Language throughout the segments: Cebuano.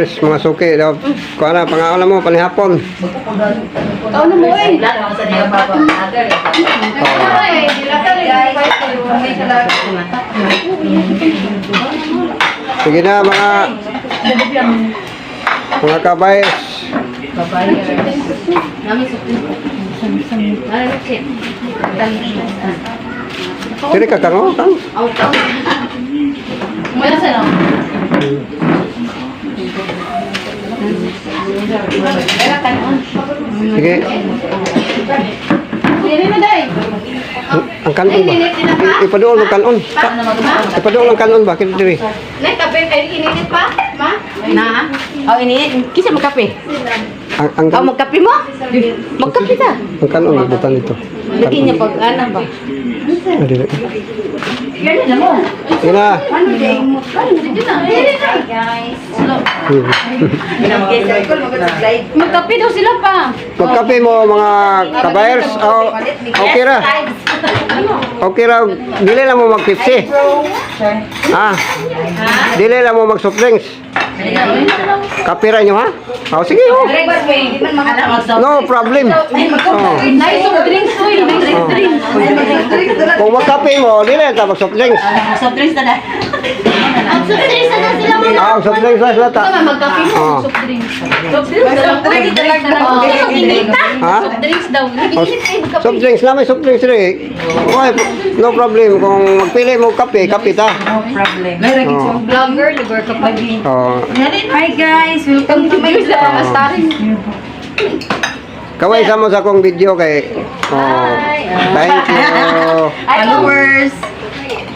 Kabayers, mga suki. Daw, kuha na, pangaon na mo, panihapon. Kaon na mo eh. Sige na, mga kabayers. Dili ka kang, oh, kang. Muna sa lang. Sige, Dili mo day. ang kanon ba? Ipaduol ang kanon. Ipaduol ang kanon ba? Kini diri. Nay, kape kay ininit pa? Ma? Na? Oh, ini kisa magkape. Ang Oh, magkape mo? Magkape ta. Ang kanon butan nito. Lagi niya pag ana ba? Ah, dili. Sige na. Magkape daw sila pa. Magkape mo, mga kabayers. Oh, okay ra. Okay ra. Dili lang mo mag-Pepsi. Ah. Dili lang mo mag soft drinks. Kape ra nyo ha? Oh, sige oh. No problem. Oh. Nice soft drinks uy, nice soft drinks. Kung magkape mo, dili lang ta mag soft drinks. Soft drinks na na. Ang soft drinks na sila mo. Ah, soft drinks na sila ta. Tama, magkape mo, Oh. soft drinks. Soft drinks daw. Soft drinks daw. Ha? Soft drinks daw. Oh, soft drinks na may soft drinks rin. Okay, no problem. Kung magpili mo kape, kape ta. No problem. Oh. Vlogger, lugar ka pa. Oh. Hi guys, welcome to my Oh. Kaway sa mo sa akong video kay. Oh. Thank you. Followers.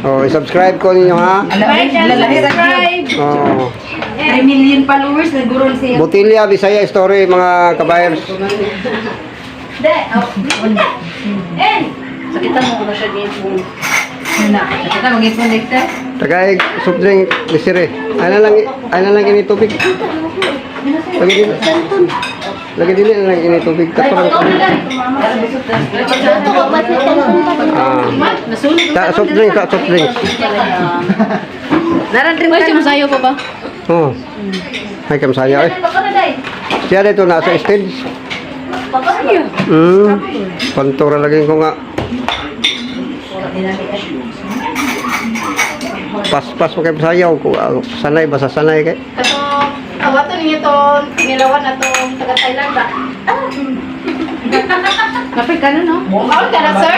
Oh, i-subscribe ko ninyo ha. Subscribe. Oh. 3 million followers na guro siya. Botilya Bisaya Story, mga kabayers. Sakitan mo ko na siya dito. Na, sakitan mo gipon dito. Tagay soft drink disire. Ay na lang ini tubig. Lagi dili. Lagi dili na lang ini tubig kato. Ah. Ta soft drink, ta soft drink. Naran rin Ay, sumasayo pa ba? Oh. Ay kamsaya eh. Siya dito nasa stage. Pantura lagi ko nga. Pas-pas mo kay sayaw ko. Ah, sanay basta sanay kay. Kato, awato ninyo to, tingilawan na to, taga Thailand ba? Kape ka na, no? Kaon ka na, sir?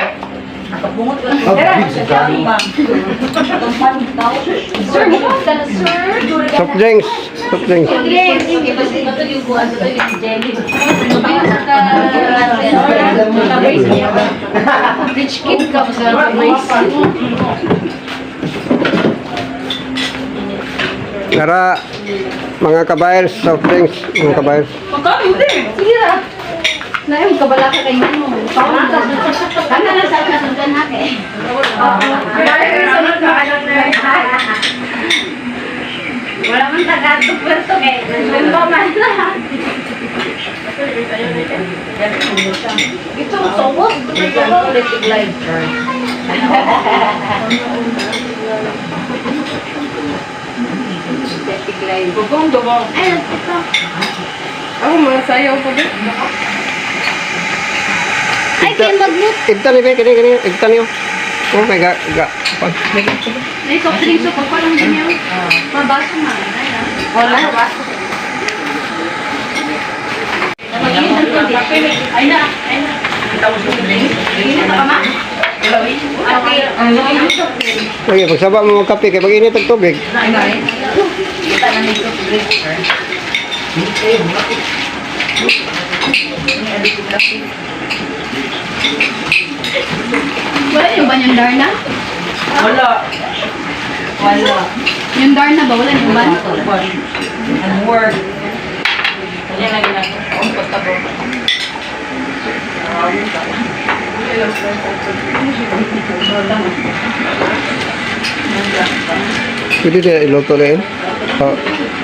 Sir, kaon ka na, sir? Soft drinks, soft drinks. Drinks. Rich kid ka ba sa race? Tara, mga kabayers, soft drinks, mga kabayers. Sige ra. Naay, kabala ka kay mo. Kaon ka. Kana na sa kasundan ha kay. Wala man tagadto pwerto kay. Nandun man na. Ito sobot. Electric live. Ay, ito. Ako, masayaw pa ba? Ay, kay magmut. Ibta ni be, kini kini, ibta niyo. Oh, kay ga ga. Ay, soft drinks ko pa lang din yun. Mabaso man. Ay, ah. Wala. Ay na, ay na. Init ka ma? Okay. Okay, pagsaba mo magkape kay pag-init ang tubig. Kita na ni soft drinks. Wala yung ba yung Darna? Wala. Wala. Yung Darna ba? Wala yung ban? And work. Kanya lang na. Ang pagtabo. Pwede na iluto na yun. Oh,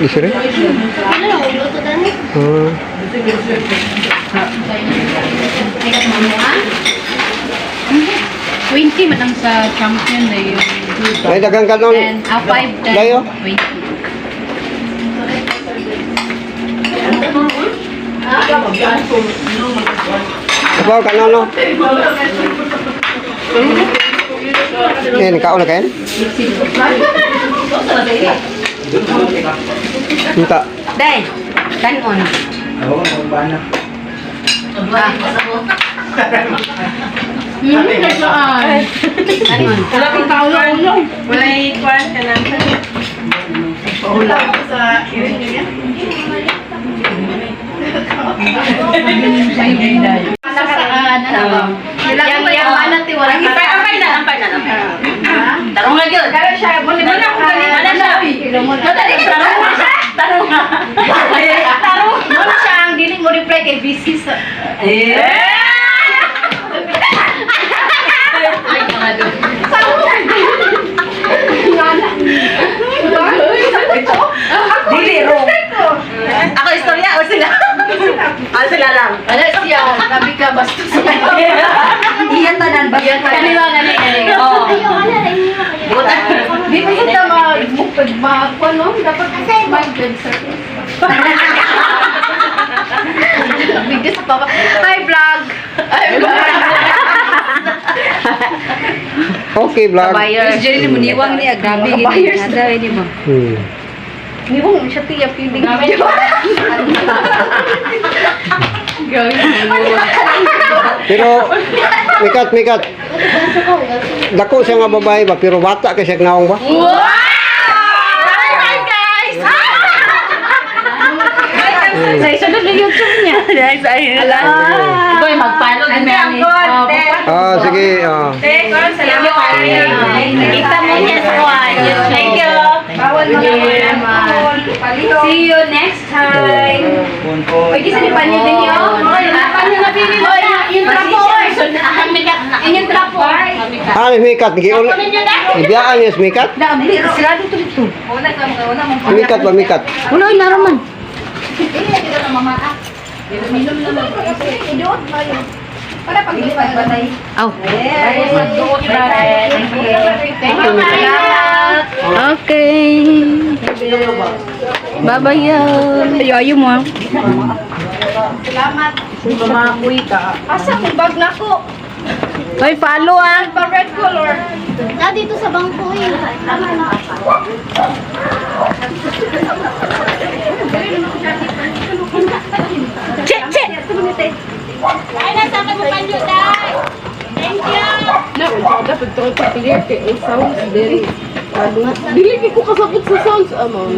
isire? Ano, luto dani. Ah. Ay, kasama mo, ha? 20 man ang sa champion na yun. Ay, dagang kanon. 10, ah, 5, 10, Dayo? 20. Ikaw ka no? Eh, nakaon na kayo? Unta. Day, kanon. Oo, magbana. Kanon. Wala kang tao. Walay kwan ka na. Wala sa Saan? Ano ba? Yang yang mana ti wala Ampay, ka. ampay na, ampay na, ampay na. Tarong na yun. Pero siya, muli Wala akong galing. Wala siya. Tarong na siya. Tarong na. Tarong. Muna siya ang dili mo reply kay busy sa. Eh! Dili, ro. Ako istorya o sila? O sila lang. Wala siya, grabe ka bastos. Iyan tanan ba? Kani ba gani gani. Oo. Di ba kita mag mag no? Dapat mag service. Video sa papa. Hi vlog. Hi vlog. Okay, vlog. Miss Jerry mo niwang niya grabe gid. Buyers. Nada ini mo. Niwang siya tiya feeling video. Pero mikat mikat. Dako siya nga babae ba pero bata kay siya naong ba? Hi guys. Sa isunod na YouTube niya. Boy, mag-follow din Mary. Ah, sige, ah. Kita mo niya sa kwan. Thank you. Bawal mga naman. See you next time. Pun-pun. Pwede sa ni panyo din yun. Panyo na pili mo. Yung trapo. Inyong trapo. Ah, ni mikat giul. Ibiyaan niya si mikat? Da, dili sirado to dito. Mikat ba mikat? Wala ay naraman. Para paglipat ba tayo? Aw. Thank you. Okay. Bye-bye. Ayo ayo mo. Ah. Salamat. Asa kong bag na ko? Hoy, follow ah. Pa red color. Na dito sa bangko eh. Tama na. Che, che. Ay, nasa akin mo panyo, Day. Thank you. Na, dapat ito pa-clear kay ang sounds diri. Dili kay ko kasabot sa sounds amo.